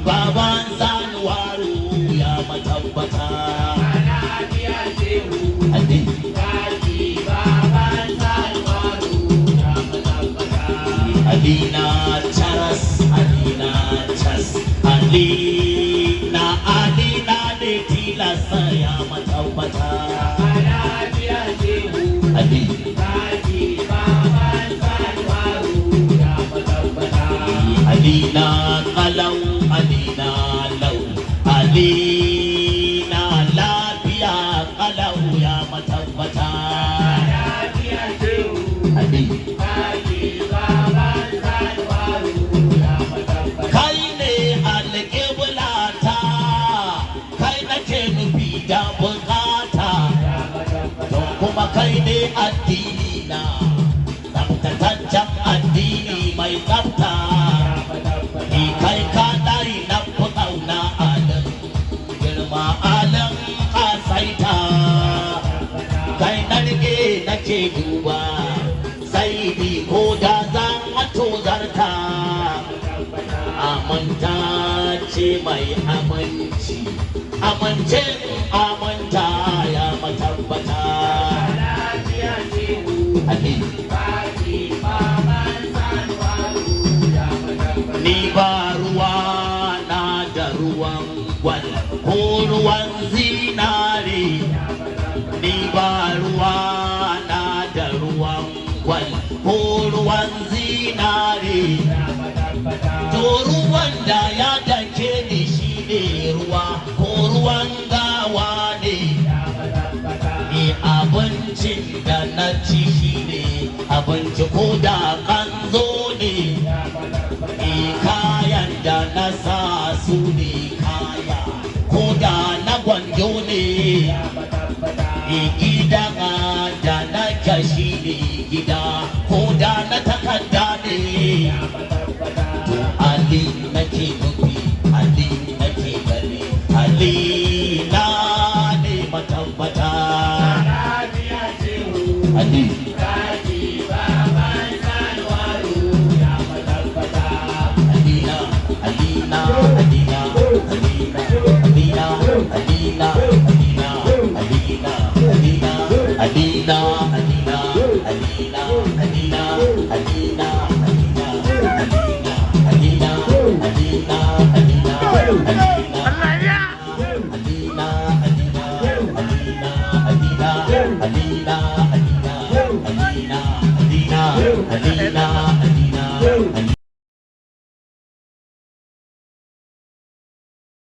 Baban Sanuwaru ya matabbata. Ali. Alina charas, Alina chas, Alina, Alina ne tilasa ya matabbata. Ali. Alina kalau, Alina lau, Alina lafiya kalau ya matabbata. Ali. Kai ne alƙiblata, kai nake nufi da bukata, don kuma kai ne addini na, tsaftataccen addini mai tsafta. Ni kai kaɗai na fi ƙauna alin girma alin ƙasaita, kai na rike nake duba, sai bi ko da zan tozarta. Aminta ce mai aminci, amince aminta ya matabbata. Ali. Ni ba ruwa na da ruwan gwal ko ruwan zinare, ni ba ruwa na da ruwan gwal ko ruwan zinare. To ruwan da ya dake ni shi ne ruwa ko ruwan gawa ne. Ni abincin da na ci shi ne abinci ko da kanzo ne. Ni kayan da na sa su ne kaya ko da na gwanjo ne. Ni gidan da na shi ne gida ko da na takarda ne.